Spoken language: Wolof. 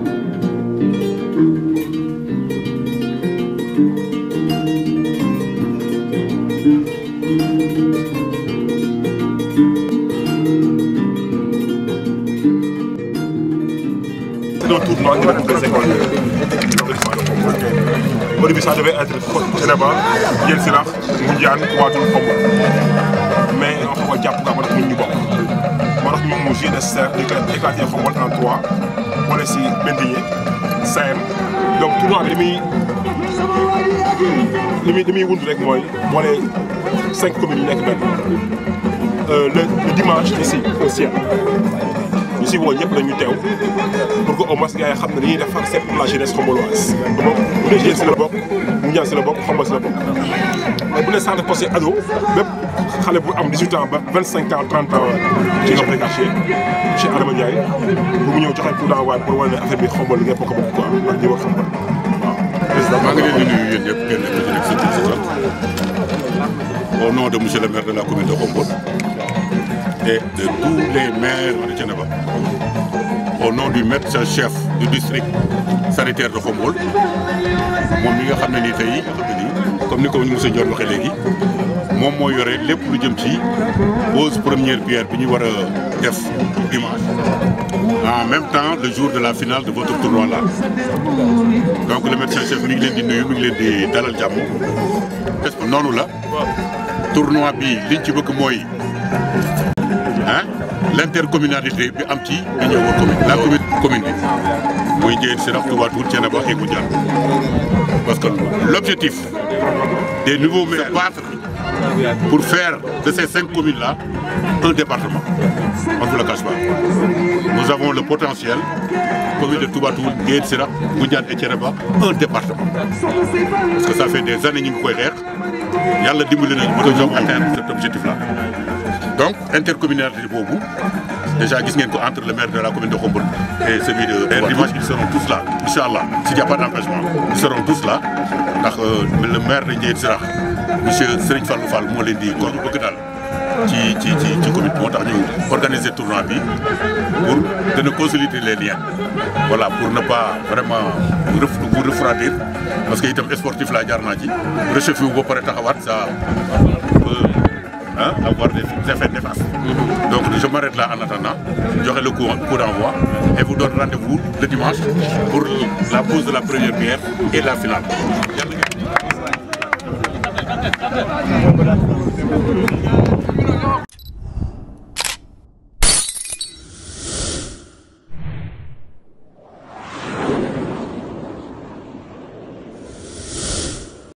C'est un tournoi qui va être très école au début ça devait être Thiénaba, Guet Sirakh, Ngoundiane, Toubatoul, Khombole mais on xaw a jàpp nga moo tax ñun ñu bokk moo tax ñun mu jugé nécessaire d'éclater Khombole en 3 boole si Bendigné Sahem donc tournoi bi li muy wund rek mooy boole 5 communes yu nekk benn le dimanche ici au ciel ñu si woo ñëpp dañu teew pour que au moins gars yi xam ne dañuy def c'est pour la jeunesse khomboloise. donc bu dee si la bokk Ngoundiane si la bokk Khombole si la bokk mais bu dee centre posté ado bépp xale bu am 18 ans ba 25 ans 30 ans ci nga précaché monsieur Adama Ndiaye bu mu ñëw joxe coup d'envoi pour wane ne affaire bi Khombole ngeen bokk quoi ndax ñëw ak Khombole waaw. président maa ngi leen di nuyu yéen ñëpp kenn ku ci nekk sa tur sa sant au nom de monsieur le maire de la commune de Khombole et de tous les maires de Thiénaba, au nom du médecin chef du district sanitaire de Khombole moom mi nga xam ne nii tey comme ni ko monsieur Ndione waxee léegi moom moo yore lépp lu jëm ci pose première pierre bi ñu war a def dimanche en même temps le jour de la finale de votre tournoi là. donc le médecin chef mi ngi leen di nuyu mi ngi leen di dalal jàmm est-ce que noonu la tournoi bi liñ ci bëgg mooy l'intercommunalité bi am ci bi ñëw la commune bi muy Guet Sirakh Toubatoul Thiénaba et Ngoundiane parce que l'objectif des nouveaux maires battre pour faire de ces 5 communes là un département. On ne vous le cache pas. Nous avons le potentiel, commune de Toubatoul, Guet Sirakh, Ngoundiane et Thiénaba, un département. Parce que ça fait des années que nous avons fait. Yalla dimbali nañu ba ñu atteindre cet objectif là. Donc intercommunalité boobu déjà gis ngeen ko entre le maire de la commune de Khombole et celui de dimanche ils seront tous là inchallah s'il n'y a pas d'empêchement ils seront tous là ndax le maire de Guet Sirakh monsieur Serigne Fallou Fall moo leen di kon bëgg daal ci commune bi moo tax ñu organiser tournoi bi pour gën a consolider les liens voilà pour ne pas vraiment vous refroidir parce que itam sportif la jaar naa ci réchauffé wu ba pare taxawaat ça avoir des effets néfastes. Donc je m'arrête là en attendant, j'aurai le coup d'envoi et vous donne rendez-vous le dimanche pour la pose de la première pierre et la finale.